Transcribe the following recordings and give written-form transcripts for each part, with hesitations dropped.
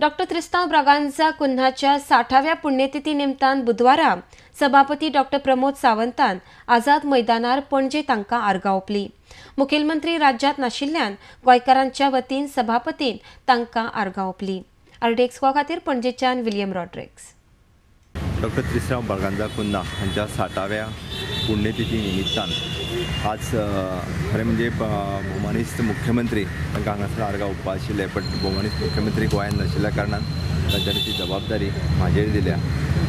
Doctor Tristao Braganza कुन्हाच्या 60व्या पुण्यतिथी निमतान बुधवारा सभापती डॉक्टर प्रमोद सावंतान आझाद मैदानार पणजे तांकां आर्गां ओंपली. मुखेलमंत्री राज्यांत नाशिल्ल्यान गोंयकारांच्या वतीन सभापतीन तांकां आर्गां ओंपली. आरडीएक्स गोवा खातीर पणजेच्यान विलियम रॉड्रिग्स. डॉक्टर त्रिस्तांव ब्रागांझा कुन्हा हांच्या 60व्या पुण्यतिथी निमित्तान आज खरें म्हणजे भोवमानेस्त मुख्यमंत्री तांकां हांगासर आर्गां ओंपपा आशिल्ले, बट भोवमानेस्त मुख्यमंत्री गोंयांत नाशिल्ल्या कारणान तांच्यांनी ती जबाबदारी म्हाजेर दिल्या.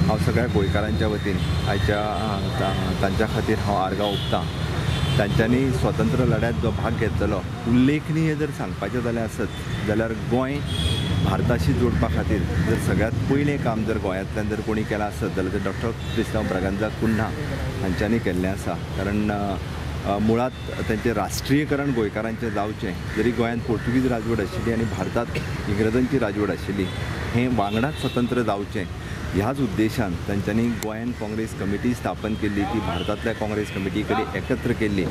हांव सगळ्या गोंयकारांच्या वतीन आयच्या तांच्या खातीर हांव आर्गां ओंपतां. तांच्यांनी स्वतंत्र लढ्यांत जो भाग घेतलेलो उल्लेखनीय जर सांगपाचें जाल्यार आसत जाल्यार गोंय भारताशी जोडपा खातीर जर सगळ्यांत पयलें काम जर गोंयांतल्यान जर कोणी केलां आसत जाल्यार तें डॉक्टर त्रिस्तांव ब्रागांझा कुन्हा हांच्यांनी केल्लें आसा. कारण मुळांत तांचें राष्ट्रीयकरण गोंयकारांचें जावचें, जरी गोंयांत पोर्तुगीज राजवट आशिल्ली आनी भारतांत इंग्रजांची राजवट आशिल्ली, हें वांगडाच स्वतंत्र जावचें ह्याच उद्देशान तांच्यांनी गोंयान काँग्रेस कमिटी स्थापन केल्ली, ती भारतांतल्या काँग्रेस कमिटी कडेन एकत्र केल्ली.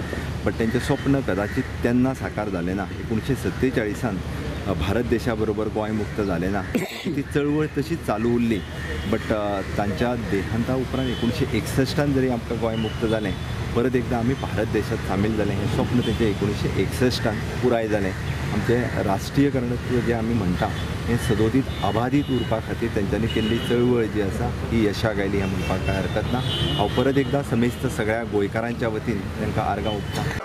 बट तांचें स्वप्न कदाचित तेन्ना साकार जालें ना. 1947 भारत देशा बरोबर गोंय मुक्त जालें ना, ती चळवळ तशीच चालू उरली. बट तांच्या देहांता उपरांत 1961 जरी आमकां गोंय मुक्त जालें, परत एकदां आमी भारत देशांत सामील जालें. हें स्वप्न तेंचें 1961 पुराय जालें. आमचें राष्ट्रीयकरणत्व जें आमी म्हणटा हें सदोदीत अबाधीत उरपा खातीर तेंच्यांनी केल्ली चळवळ जी आसा ही यशाक आयली हें म्हणपाक कांय हरकत ना. हांव परत एकदां समेस्त सगळ्या गोंयकारांच्या वतीन तांकां आर्गां ओंपतां.